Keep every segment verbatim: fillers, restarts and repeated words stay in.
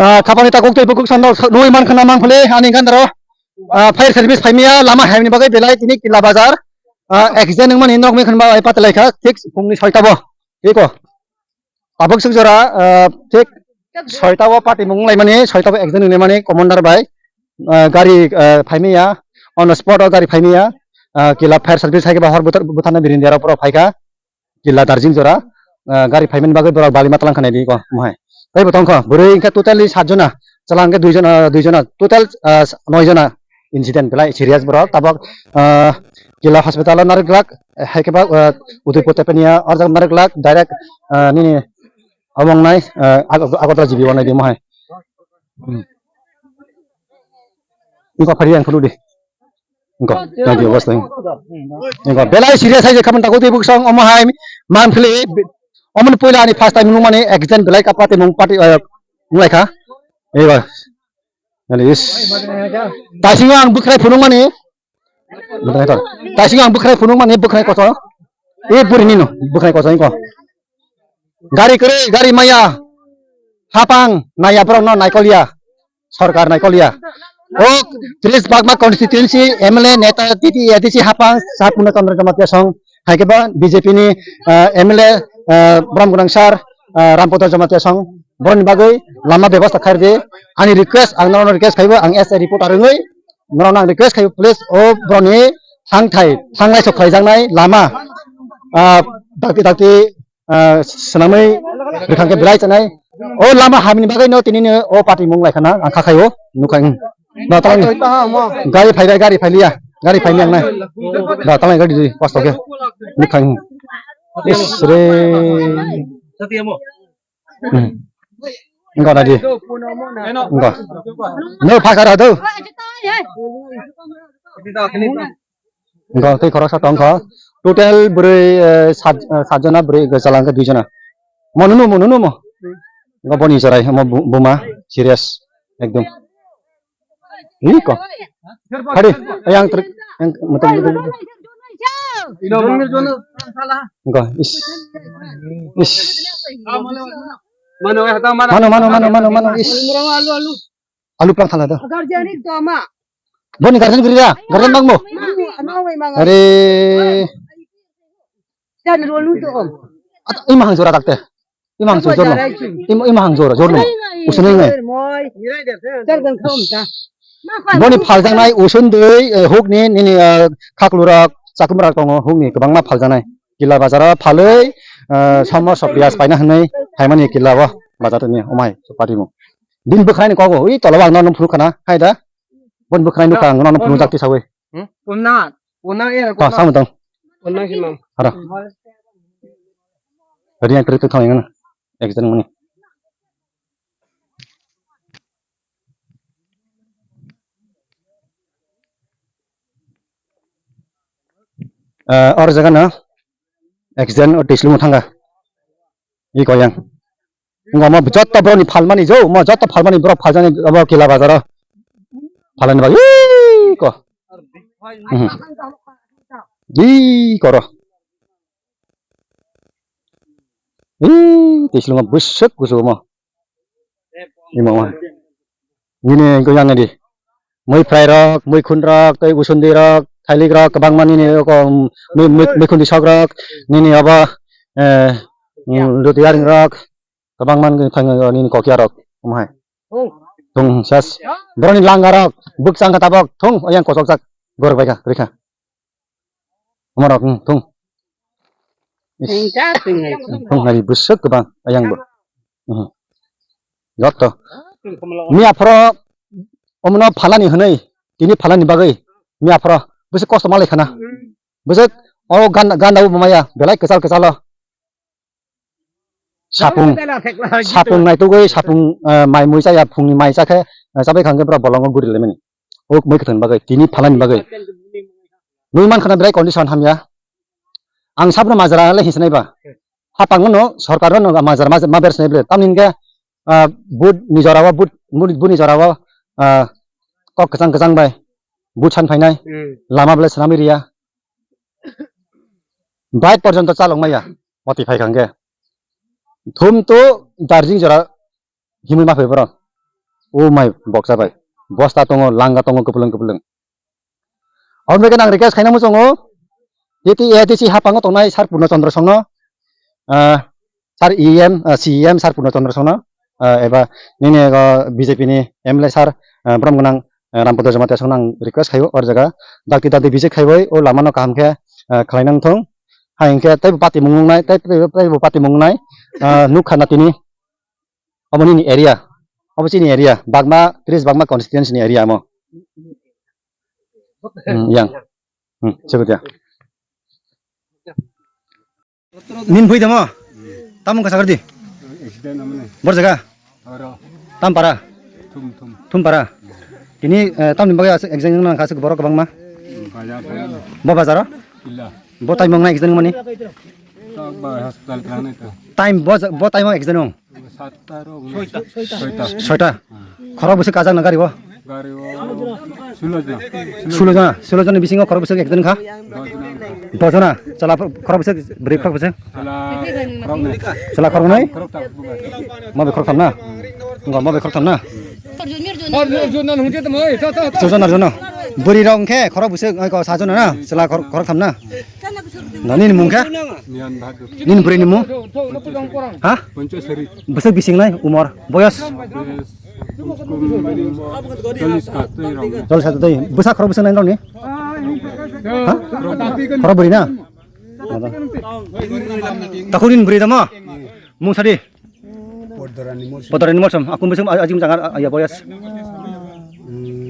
Ah, khapani takuk tei bukuk sandok nui man khana mang phale ani gandaro. Ah, fire service phaimia lama haimni bagwi belai tini Kila Bazar. Ah, accident wngmani nok me khana bai patalaikha thik phungni soita bo. Eko. Tabuk suk jora, ah, thik soita bo party mung laimani, soita bo accident wngmani commander bai, ah, gari, ah, phaimia, on the spot o gari phaimia, ah, Kila fire service hai ke ba hor butar, butarna birindia rok pura phaikha. Kila darjin jora, ah, gari phaimani bagwi borok bali matlang khanai di ko mohai. Tei bo tongkho, bwrwi hwnkhe totally sat jona, chwla hwnkhe dui jona, dui jona, total, ah, noi jona incident belai serious borok. Tabok, ah, Kila hospital o narwk glak, hai khe ba, ah, Udaipur tepania, o jaga narwk glak, direct, ah, nini omo wngnai, ah, Ag-, Agartala G B o nai di mohai. Hmm. Wngkha phari ang phuru di. Wngkha, thank you, boss, thank you. Wngkha, belai serious hai je khamani tago tei buksong omo hai man phili, omo ni puila ani first time nung mani accident belai ka party mung party, eh, nung lai kha. Eba. Ani is. Taising ang bwkhrai phunung mani. Bwkhrai to. Taising ang bwkhrai phunung mani bwkhrai koso. E buri nino bwkhrai koso ko. Gari kwrwi, gari maya. Hapang naya borok no naikol ya. Sorkar naikol ya. O tris bagma constituency M L A neta titi A D C hapang sat Purna Chandra Jamatia song. Hai khe ba B J P ni, eh, M L A, eh, Bram Gunang sir, eh, Ram Pudar Jamatia song. Boroni bagwi lama bebostha khairdi. Ani request, ang norokno request khaibo, ang as a reporter wngwi norokno ang request khaibo, please, o boroni thangthai, thanglai sok khlaijaknai lama, ah, dakti dakti, ah, swnamwi rwkhang khe belai chanai. O lama hamni bagwi no tini no o party mung lai khana ang kha khaio, nukha, hmm. Ba, talang. Gari phai, gari phai liya. Gari phai liya nai. Ba, talang gari di, pas toke. Ni khai. Is re. Hmm. Enggak tadi. Enggak. No, pakar ada. Enggak, tei khoroksa tongkha. Total bwrwi, eh, sat, eh, sat jona, bwrwi gw chalangkha dui jona. Mo nunu mo, nunu mo. Enggak, boni jorai, mo bu-, buma, serious, ekdom. Ini ko. Hari, yang ter-, yang, betul, betul, betul. Enggak, is. Is. Mano, mano, mano, mano, is. Alu plang thala do. Guardian ni doma. Boni guardian giri ya, guardian bangmo. Mano, mano, mano. Are. Dan rolu to om. At, ima hang jora dakte. Ima hang jora. Ima, ima hang jora, jor no. Usuni ngai. Moi. Dar gan khaum ta. Boni phaljaknai usun dui, eh, hukni, nini, eh, khaklurok, chakumrok tongo, hukni kwbangma phaljaknai. Kila bazaro phalwi, eh, somo sopiyas paina hwnwi phaimani kila o bazar ni omai, chupari mo. Bini bwkhwnai ni kogo, ui tolo ang nono phuru khana, hai da. Bon bwkhwnai nukha ang nono phuru jakti sawi. Hmm? Pumna, pumna e. To, samo tong. Pumna himam. Hara. Ri yang kritik thang yang na. Ek jan mani. Eh, or jaga na. Ek jan o tislu thanga. I koyang. Ngo mo jotto borok ni phalmani jo, mo jotto phalmani borok phaljani abo kila bazaro. Phalani bagwi ko. Mhm. Di koro. Ih, tislungo bwswk kusu mo. Imo mo. Nini ko yang di. Mui phrai rok, mui khun rok, tei usundi rok, thailik rok, kwbangma nini rok, mui, mui, mui khundi sok rok, nini abo, eh, mm, luti yaring rok, kwbangma nini thang nini kokya rok, omo hai. Thung, sas. Boroni langa rok, bwkchang kha tabok, thung, oyang kosok jak, gor bai kha, rikha. Omo rok, hmm, thung. Is. Thung nari bwswk kwbang, oyang bo. Hmm. Jotto. Miya phoro omono phalani hwnwi, tini phalani bagwi miya phoro bwswk kosto malai khana. Bwswk o ganda, ganda bo maya, belai kwchal kwchalo. Sapung, sapung naitugwi, sapung, eh, mai mui chaya, phungni mai chakhe, eh, chabai khangkhe bwrok bolongo guri laimani. O mui kwthwng bagwi, tini phalani bagwi. Nui mankha na belai condition hamya. Ang sabno majra le hinsinai ba. Hapang no, sorkar no majra ma, ma ber sinai ble. Tamni hwnkhe, ah, but ni jora o, but, but, but ni jora o, ah, kok kwchang kwchang bai but san phainai. Hmm. Lama belai swnamwi riya. Bike porjonto chalok maya. Moti phai khangkhe. Thum to Darjeeling jora himwi ma phai borok. O mai boksa bai. Bosta tongo, langa tongo, kwplwng kwplwng. Aboni bagwi ang request khaina muchungo, T T A D C hapango tongnai Sir Purno Chandra Songno, ah, Sir E M, ah, C E M Sir Purno Chandra Songno, ah, eba nini, ah, B J P ni M L A Sir, ah, borom gwnang, ah, Rampada Jamatia Songno ang request khaio, or jaga dakti dakti visit khaiwi o lama no kaham khe, ah, khlai nang thung. Hai hwnkhe teibo patimung wngnai, tei, tei, teibo patimung wngnai, ah, nukha na tini. Obo nini area. Obo chini area. Bagma, tris Bagma constituency ni area omo. Hmm, yang. Hmm, sebut ya. Nin bui demo. Tamung kasar di. Accident amne. Bor jaga. Oro. Tam para. Thum thum. Thum para. Ini, eh, tamni bagwi aswk exam nang khaswk borok kwbangma. Bazar. Bo bazar. Illa. Bo time nang exam mani. Tak ba hospital kang nai ta. Time bo, bo time exam. Satta rok. Soita. Soita. Khorok bwswk kajak na gari o? Gari o sulo jona. Sulo jona, sulo jona bisingo khorok bwswk ekjon kha? Dojona wngkha. Dojona, chwla khorok bwswk, bwrwi khorok bwswk? Chwla khorok nai. Chwla khorok nai? Khorok tam buga. Mabe khorok tham na? Wngkha mabe khorok tham na? Sujon arjono. Bwrwi rok wngkhe khorok bwswk, oi ko sajona na? Chwla khorok, khorok tham na? Nini mung khe? Niyan Bahadur. Nini bwrwi ni mung? Ha? Panchasari. Bwswk bising nai umor, boyos? Boyos, kum, cholish ka twi rong. Cholish ka twi. Bwsa khorok bwswk nai rok ni? Ha? Khorok bwrwi na? Takhuk nini bwrwi tamo? Mung sadi? Podorani Molsom. Podorani Molsom. Aku bwswk ajim jaga ya boyos. Hmm.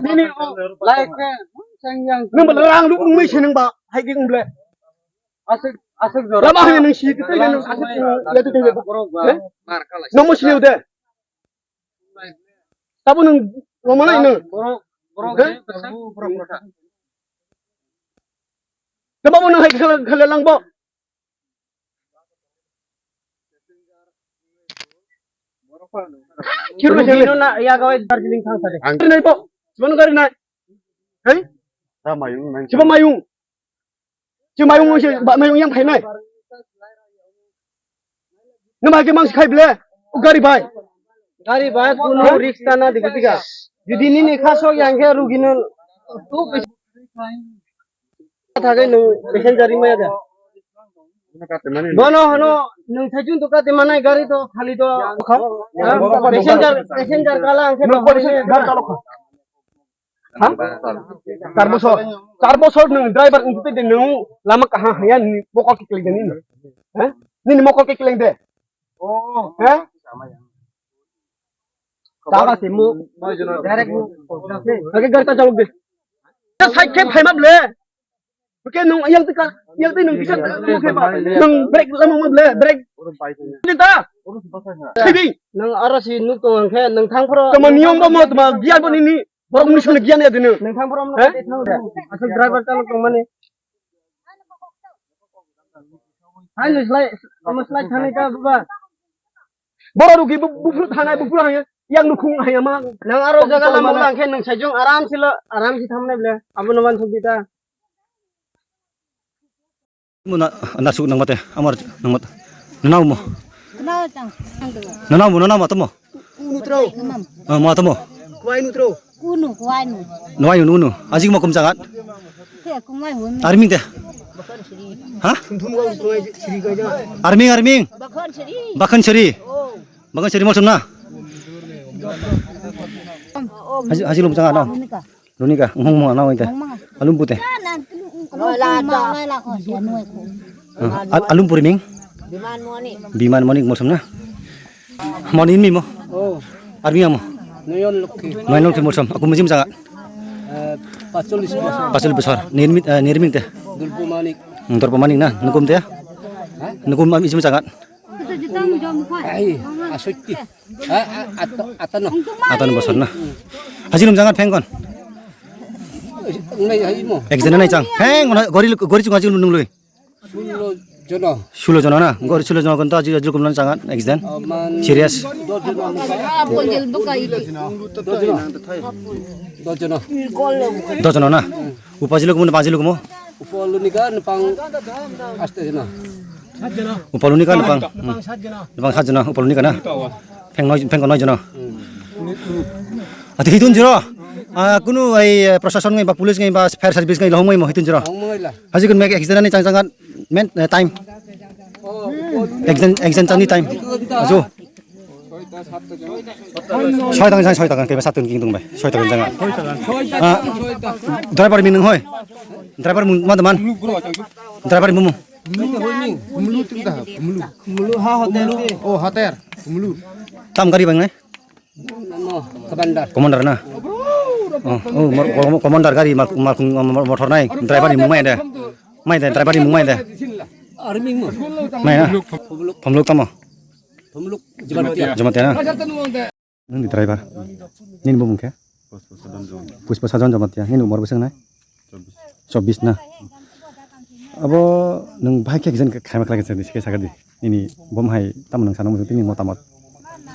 Nini, oh, like, eh, yang, yang. Nang ba lang lu nung mai sinang ba, hai ki ngle. Asik, asik jora. Lama hanya nung si, kita ini nung asik, ya, itu, itu. Borok ba. Eh? Mar kala. Namo sini udah. Tabu nung, lama lagi nung. Borok, borok. Eh? Borok, borok. Coba mau nang hai khala, khala lang bo. Kiro jeng na ya gawai Darjeeling thang sade. Ang gari nai po. Cuman gari nai. Hei? Siapa mayung? Si mayung si ba mayung yang phainai. Nang bai ke mang si khai ble. O gari bai. Gari bai kuno risk ta na digi tiga. Judi nini khaso yang khe rugino. Thagai nung passenger rimaya da. Bono hano nung thajun to kate manai gari to khali to. Ha? Passenger, passenger kala ang khe to. Ha? Char bosor. Char bosor nung driver wngkhe tei nung lama kaham haya ni mokol kikleng de nini. Ha? Nini mokol kikleng de. Oh. Ha? Chaba simu. Direct mu. Lagi gari ta chalok de. Ya side khe phaima ble. Oke nung yang tika, yang tika nung bisa nung khe ba. Nung brake lama ma ble, brake. Ni ta. Sibing. Nung aro si nuk tong ang khe nung thang phro. Tama niyom ba mo tama giyan bo nini. Borok muni sini giyan ya dini. Nung thang phro mo. He? Asal driver chalok tong mani. Hai nung slai, mo slai thani ta buba. Borok rugi bu-, bufru thanai, bufru hanya, yang nukhung hanya ma. Nang aro jaga lama lang khe nung saijung aram silo, aram si thamnai ble. Abo no man sugita. Mo na, na suk nang mate, amar nang mate. Nang mo. Nono mo, nono mo tomo. Unu tro. Ah, mo tomo. Kuai nu tro. Unu, kuai nu. Nuai unu unu. Ajik mo kum sangat. Ke kumai hun. Arming te. Ha? Thum thum ga kuai siri ga ja. Arming, arming. Bakhan siri. Bakhan siri. Oh. Bakhan siri mo sumna. Haji, haji lum sangat no. Unu ka. Lunika, ngong mo na waite. Ngong mo. Alum pute. Na, na, lo, lo, lo, lo, lo, ko, sia, nuai ko. Ah, al-, alum puri ming? Biman moni. Biman moni mo sumna. Moni mi mo. Oh. Army mo. Noyon lokhi. Noyon lokhi mo sum. Aku mujim jaga. Eh, pachulis bosor. Pachulis bosor. Nirmi, eh, nirming te. Dulpu manik. Hmm, Dulpu manik na. Nukum te. Ha? Nukum am ijim jaga. Ai, asotti. A, a, at-, atano. Atano bosor na. Haji lum jangat pheng kon. Nai hai mo. Ek jana nai chang. Pheng kon gori, gori chunga haji lum nung lui. Sulo jono. Sulo jono na. Gori sulo jono kon to haji, haji lum jangat ek jan. Oh, man. Serious. Do jono. Do jono. Do jono. Do jono na. Upaji luk mo, paji luk mo. Upolu ni ka nepang aste jona. Upolu ni ka nepang. Hmm. Nepang sat jona, upolu ni ka na. Pheng noi, pheng noi jona. Ati hitun jiro. Ah, kunu ai, eh, prosason ngai ba police ngai ba fire service ngai lohong ngai mo hitun jiro. Ong mo la. Haji kun mek ek jana ni chang chang men, eh, time. Oh, upolu ni. Ek jan, ek jan chang ni time. Ajo. Soi takan, soi takan, kaiba satun king tung bai. Soi takan janga. Ah, driver ming nung hoi. Driver mung ma man. Driver mung mung. Mulu tung dah, mulu. Mulu ha hotel. Oh, hotel. Mulu. Tam gari bang nai? No, commander. Commander na. Oh, oh, mor-, mor-, commander gari mal, mal, motor nai. Driver ni mung mai de. Mai de, driver ni mung mai de. Army mo. Mai na. Phomluk tamo. Phomluk Jamatia. Jamatia na? Nini driver? Nini bumung khe? Puspa Sajan Jamatia. Nini umor bwswk nai? Chobbish na? Abo nwng bahai khe kisa khaima khlai kisa di, sikhe sakadi. Nini bom hai tamo nwng sana muchung tini motamot.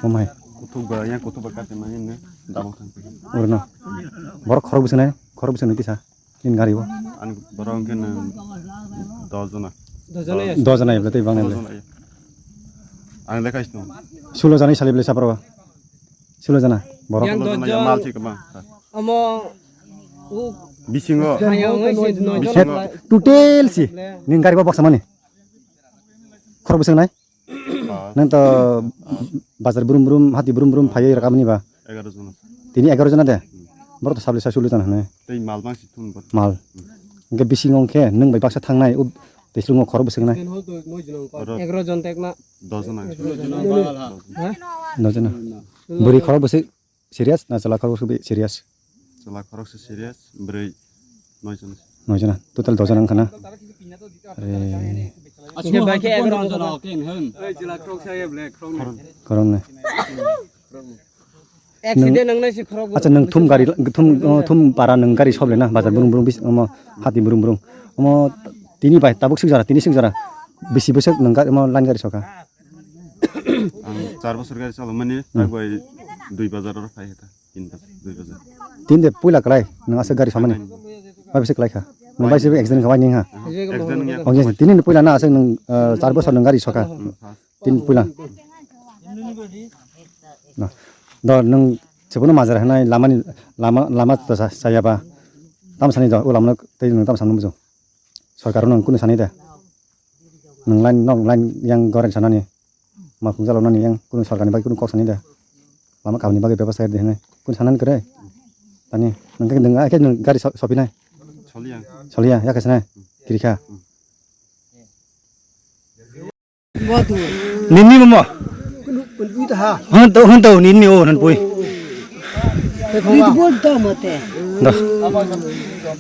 Bom hai. Kuthuk ba, yang kuthuk ba kati mani ne dabo thang. Urno. Borok khorok bwswk nai? Khorok bwswk nai kisa? Nini gari o? Ani borok hwnkhe nwng dos jona. Dos jona ya? Dos jona ya, tei bang dos jona ya. Ani lekha sino. Sulo jana sali bwlai sapro. Sulo jana. Borok. Yang sulo jona ya, dos jon. Mal si kwbang. Omo, u. Bisingo. Hayang oi si noi jon. Bisingo. Total si. Nini gari o boksa mani. Khorok bwswk nai? Ah. Nang to bazar brum brum, hati brum brum phaiwi rwkha mani ba? Egaroh jona. Tini egaroh jona de? Hmm. Borok to sabli sa sulo jona hwnwi. Tei mal bangsi thun bo. Mal. Hmm. Hwnkhe bisingo hwnkhe nwng bai baksa thangnai, ub, tei slungo khorok bwswk nai. Oro egaroh jon tekna. Dos jona. Ha? Dos jona. Bwrwi khorok bwswk. Serious na chwla khoroksa bi serious? Chwla khoroksa serious, bwrwi noi jona. Noi jona, total dos jona wngkha na? Are. Aswk bai khe egaroh jona. Khoroknwi. Accident wngnai se khorok. Acha, nwng thum gari, thum, thum para nwng gari sob le na, bazar brum brum bis, omo hati brum brum. Omo tini bai tabuk sik jora, tini sik jora. Bisi bwswk nwng gari, omo line gari sokha. Ang char bosor gari chalomani, hmm, tak bai dui bazar oro phai kha, tin bazar, dui bazar. Tin de puila kwlai, nwng aswk gari samani. Hmm. Bai bisi kwlai kha. Nwng bai se accident kha, bai ning ha. Accident wngya. Oh, yes, tini ni puila na aswk nwng, eh, char bosor nwng gari sokha. Hmm, first. Tin puila. Na. Do nwng chibunu majra hanai lamani, lama, lama to sa-, sayaba. Tam sani do, o lamano tei nwng tam sani muchung. Sorkar nwng kunu sani de. Nwng line, nwng line yang goreng sanani. Malkhung jaloknani yang kunu sorkarni bagwi kunu kok sani de. Lama kahamni bagwi bebasta de hinwi kunu sanani kwrwi. Tani nwng khe nwng, ai khe nwng gari so-, sopinai? Soliya. Soliya, yakhe sanai? Kirikha. Nini momo? Hon to, hon to, nini o, hon pui. Da.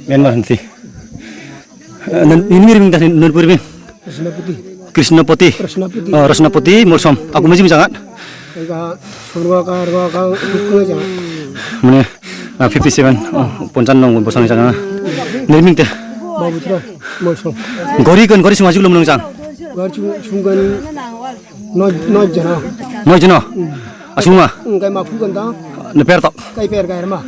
Myanmar hanti. Eh, nan, ini miring tadi, Nurpuri bin. Krishnapati. Krishnapati. Krishnapati. Oh, Krishnapati, Molsom. Aku masih bisa kan? Enggak, Surwaka, Arwaka, itu aja. Mana? Ah, fifty seven. Oh, poncan nong, bosong sana. Nirming teh. Babutra, Molsom. Gori kan, gori sung ajuk lom nang sang. Gori sung, sung kan, no, no jana. No jana? Hmm. Asung ma? Enggak, mafu kan ta. Ne per tok. Kai per kai ma.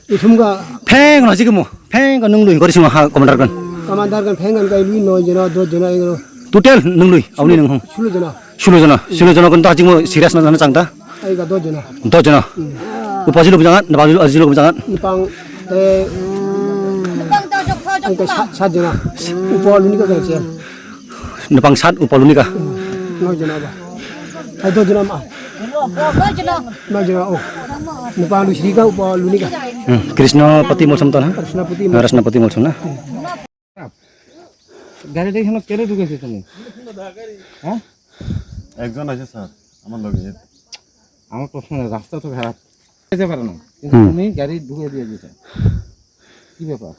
Ithum ga. Pheng na jikmo. Pheng ka nung lui gori sima ha commander kan. Commander kan pheng kan kai lui noi jona, dos jona, egaro. Total nung lui, auni nung hong. Sulo jona. Sulo jona, sulo jona kon ta jingmo serious na jana chang ta? Ai ga do jona. Do jona. Hmm. Upa jilo bujang, napa jilo, jilo bujang. Nipang, eh, ai ga sat, sat jona. Upa luni ka kena che. Nipang sat, upa luni ka. Hmm. No jona ba. Ai do jona ma. No jona, oh. Nipang lu sri ka, upa luni ka. Hmm. Krishnapati Molsom to na? Krishnapati Molsom. Krishnapati Molsom na? Hmm. গাড়িটা এখানে কেন ঢুকেছো তুমি? হ্যাঁ? একজন আছে স্যার, আমার লগে। আমার প্রশ্ন নাই, রাস্তা তো খারাপ। যেতে পারে না, কিন্তু হুম। তুমি গাড়ি ঢুকে দিয়ে দিয়েছো। কি ব্যাপার?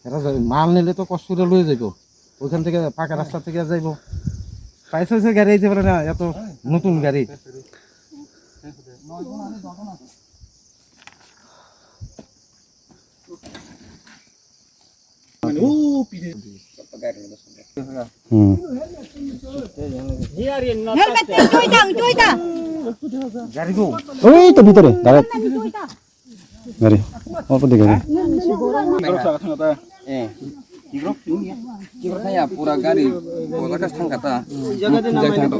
এরা যাবে, মাল নিলে তো কষ্ট করে লয়ে যাইবো। ওইখান থেকে পাকা রাস্তা থেকে যাইবো। পাইছে সে গাড়ি আইতে পারে না, এত নতুন গাড়ি। Hmm. Helmet tang, tui tang, tui tang. Oi, to bhitore, direct. Gari. Opo de gari. Eh, kigrok, kigrok kaya pura gari, pura kas thang kata. Jaga de nama.